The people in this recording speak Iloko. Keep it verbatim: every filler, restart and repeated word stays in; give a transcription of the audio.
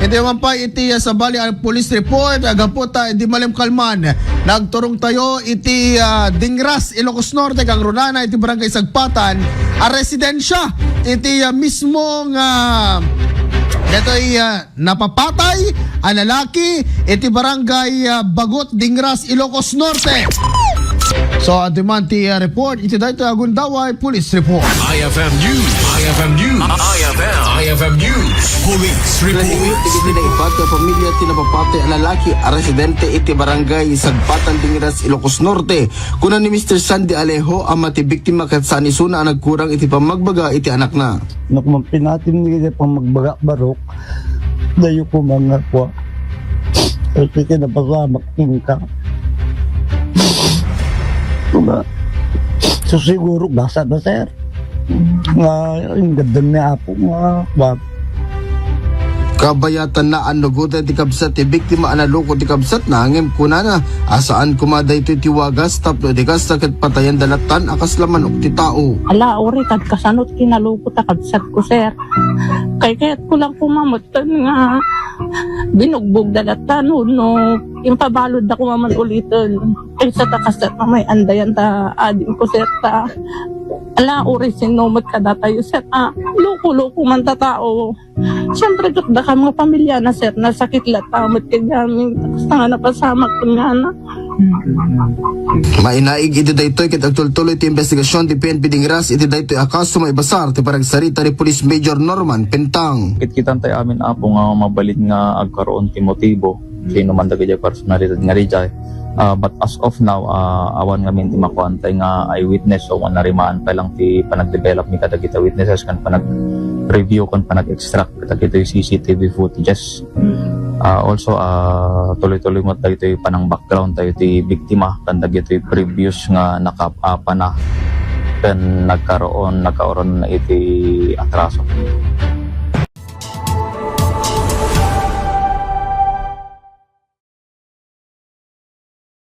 Iti man pay iti, ah, sabali a police report, ah, gapu ta idi malimkalman, nagturongtayo iti, ah, Dingras, Ilocos Norte, kangrunana iti Barangay Sagpatan a residensya iti, ah, mismo nga detoy, ah, napapatay a lalaki iti Barangay, ah, Bagot, Dingras, Ilocos Norte. So, adu man ti, ah, report iti daytoy a gundaway police report. I F M News. I F M News. I F M. I F M News. Police report. Naimbestigahan ti pamilya ti napapatay a lalaki a residente iti Barangay Sagpatan, Dingras, Ilocos Norte. Kuna ni Mister Sandy Alejo, ama ti biktima, ket saan isuna a nagkurang iti pammagbaga iti anakna. No koma pinatim ni iti pammagbaga, barok, dayo koma nga kua. Iti kinapasamak kenka. Koma, so siguro, basta na, sir. Nga, ingaddeng ni Apo nga, kua. Kabayatanna a naguda ti kabsat ti biktima a naloko ti kabsatna, ngem kunana a saan koma daytoy ti wagas tapno iti kasta ket patayanda lattan a kasla manok ti tao. Ala, uri, kad kasano ti naloko ta kabsat ko, sir. Kay kayat ko lang koma metten nga binugbog da lattan, no, impabalud da koma man uliten. Kaysa ta kasta mamay andayan ta ading ko, sir, ta. Ala, uri, sino met kadatayo, sir, a loko-loko man ta tao. Siyempre, ket dakam nga pamilya na, sir, nasakit latta met ket amin. Kasta nga napasamak ken nga na. Mainaig iti daytoy ket agtultuloy ti investigasyon ti P N P Dingras iti daytoy a kaso. Maibasar ti panagsarita ni Police Major Norman Pintang. Kitkitantay amin, Apo, nga mabalin nga agkaroon ti motibo sino man dagiti personalidad nga dijay. Ah, but as of now, ah, awan ngamin ti makuantay nga eyewitness, so, narimaan pa lang ti panagdevelop mi kadagiti witnesses ken panag-review ken panag-extract kadagiti C C T V footages. Ah, also, ah, tuloy-tuloy met dagiti panang-background tayo ti biktima ken dagiti previous nga nakaap-apana ken nagkaroon, nagkaroon iti atraso.